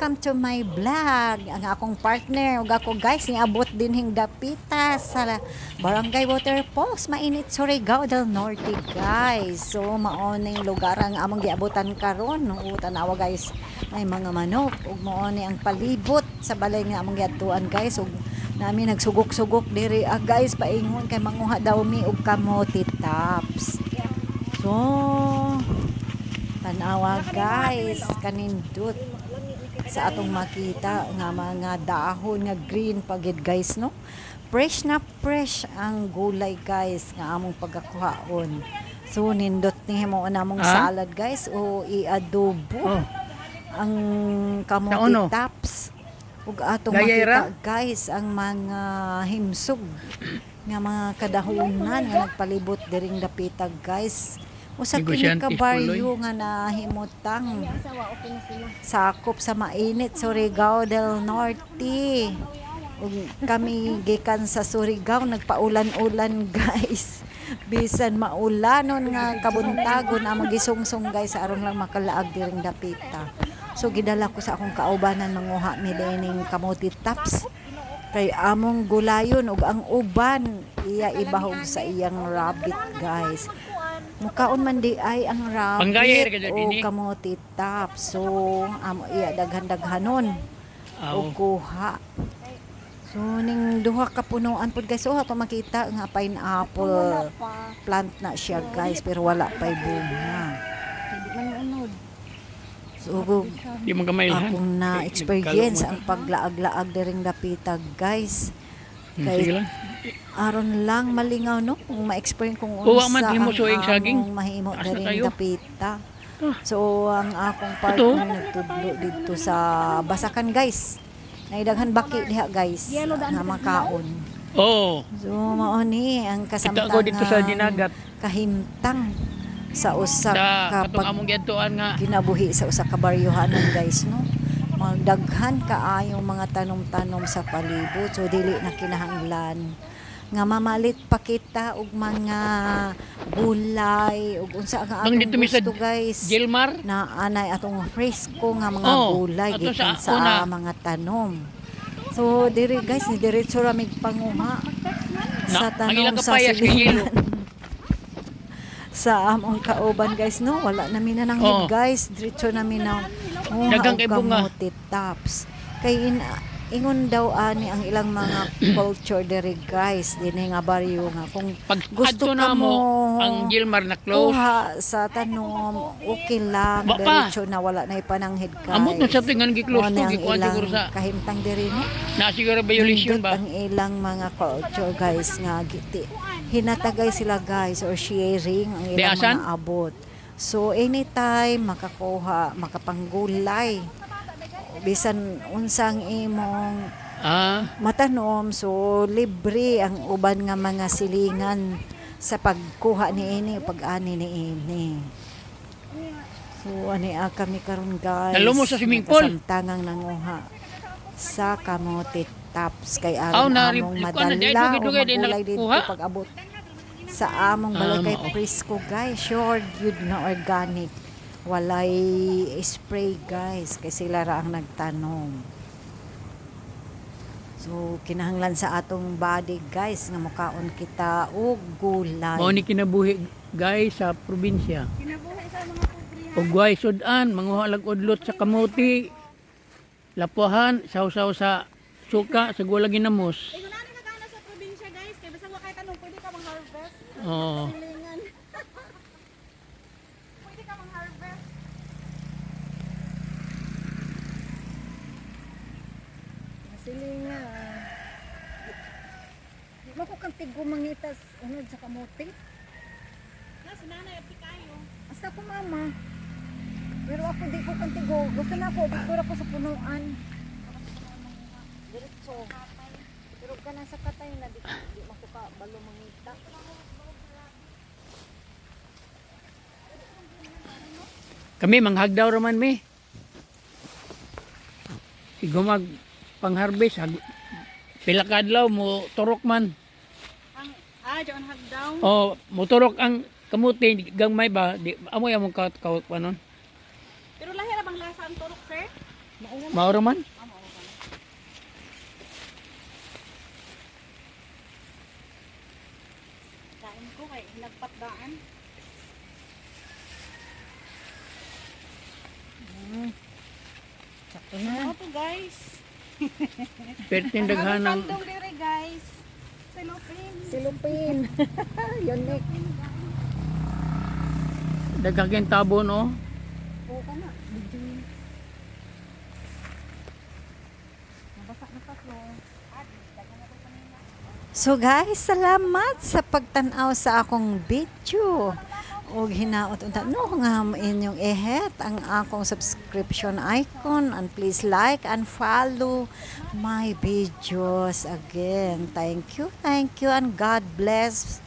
Welcome to my vlog. Ang akong partner ug ako, guys, niabot dinhing dapita sa Barangay Waterfalls, Mainit, Surigao del Norte, guys. So mao ning lugar ang among giabutan karon. O, tanawa, guys, ay mga manok ug mao ni ang palibot sa balay nga among giadtuan, guys, ug nami nagsugok-sugok diri, ah, guys, paingon kay manguha daw mi og kamote tops. So tanawa, guys, kanindot sa atong makita nga mga dahon nga green pagid, guys, no? Fresh na fresh ang gulay, guys, nga among pagkakuhaon. So nindot ni mo namong Ah? salad, guys, o i-adobo ang Sa kamote uno. tops ug atong Gayera? makita, guys, ang mga himsog nga mga kadahunan nga nagpalibot diring dapita, guys. Usa kini ka Negosyante, baryo nga nahimutang sakop sa Mainit, Surigao del Norte. Ug kami gikan sa Surigao, nagpaulan-ulan, guys. Bisan maulanon nga kabuntagon, among gisungsong, guys, aron lang makalaag diring dapita. So gidala ko sa akong kaubanan, manguha mi dining kamote tops kay among gulayon ug ang uban iya ibahog sa iyang rabbit, guys. Mukaon man di ay ang Panggaya rabbit ra ka o dinhi. kamote top. So amo iya daghan-daghanon Aw. og kuha. So ning duha ka punuan pud, guys. Oh, ato makita nga pineapple plant na siya, guys, pero wala pa'y bunga. So Di man kamailhan. akong na-experience ang paglaag-laag diring dapita, guys. Kay Sige lang. aron lang malingaw, no, kung ma-explain kung Uwa man unsa himo ang suig saging. among mahimo Taas na diring kayo. dapita. Ah. So ang akong partner nagtudlo didto sa basakan, guys. Naidaghan baki diha, guys, nga makaon. Oo. So mao ni ang Kita ko dito sa kasamtangang Dinagat. kahimtang sa usa Sa ka katong pag among giadtuan nga kinabuhi sa usa ka baryohanon, guys, no. Magdaghan kaayong mga tanom-tanom sa palibot, so dili na kinahanglan nga mamalit pa kita og mga gulay ug unsa nga Bang atong dito mi sa gusto, guys, Gilmar. na anay atong presko nga mga Oh, gulay ato gikan sa sa una. mga tanom. So diri, guys, ni diretso ra mig panguha sa Na, ang tanom ilang sa kapayas kay yelo. silingan sa among kauban, guys, no. Wala na mi nananghid, guys, diretso na mi na nguha Daghang og kay bunga. kamote tops kay ingon daw ani ang ilang mga culture diri, guys, dinhi nga baryo, nga kung Pag gusto adto ka na mo mo ang Gilmar na close. kuha sa tanom, okay lang, Ba pa. diretso na, wala na ipananghid, guys. Amot na sa tingan gi-close Mao to ni ang gikuan ilang siguro sa kahimtang diri, no. na siguro violation Nindot ba. ang ilang mga culture, guys, nga giti hinatagay sila, guys, or sharing ang Di ilang asan? mga abot. So anytime makakuha, makapanggulay, bisan unsang imong matanom, so libre ang uban nga mga silingan sa pagkuha niini, pag-ani niini. So ani a kami karon, guys. Nalumos sa swimming pool. Nakasamtangang nanguha sa kamote tops kay Aw, aron na- among kuan na, di, madala o dugay-dugay, di magulay dito nakuha. pag abot sa among balay kay mao. presko, guys, sure yun na organic, walay spray, guys, kay sila ra ang nagtanom. So kinahanglan sa atong body, guys, nga mukaon kita og gulay. Mao ni kinabuhi, guys, sa probinsya. Kinabuhi sa mga pobre. Ug way sudan, manguha lag udlot sa kamuti. Lapuhan, sawsaw sa suka, sa gula ginamos. Kung ano na gana sa probinsya, guys, kay basta wa kay tanong, pwede ka mang-harvest. Oo. Silingan. Pwede ka mang-harvest. Silingan. Di mo ko kang tigo mangitas unod sa kamote. Na si nanay at kayo. Basta ko, mama. Pero ako di ko kantigo. Gusto na ako, gusto ko sa punuan. Diretso. Pero ka nasa katay na di mako ka balo mangita. Kami manghagdaw raman mi. Sigo mag pangharvest hag, pila ka adlaw mo turok man. Ang ah, John hagdaw. O mo turok ang kamuti gangmay ba di amoy among ka ka anon. Pero lahi ra bang lasa ang turok, sir? Mao Mauro man. Kain ko kay nagpatdaan. Sakto na. Ano to, guys? Perting daghan ng Pantong dire, guys. Silupin. Silupin. Unique. Daghang tabo, no. Oo ka na. Video. Nabasa na pa floor. So guys, salamat sa pagtan-aw sa akong video. Og hinaot unta no nga inyong i-hit ang akong subscription icon and please like and follow my videos again. Thank you and God bless.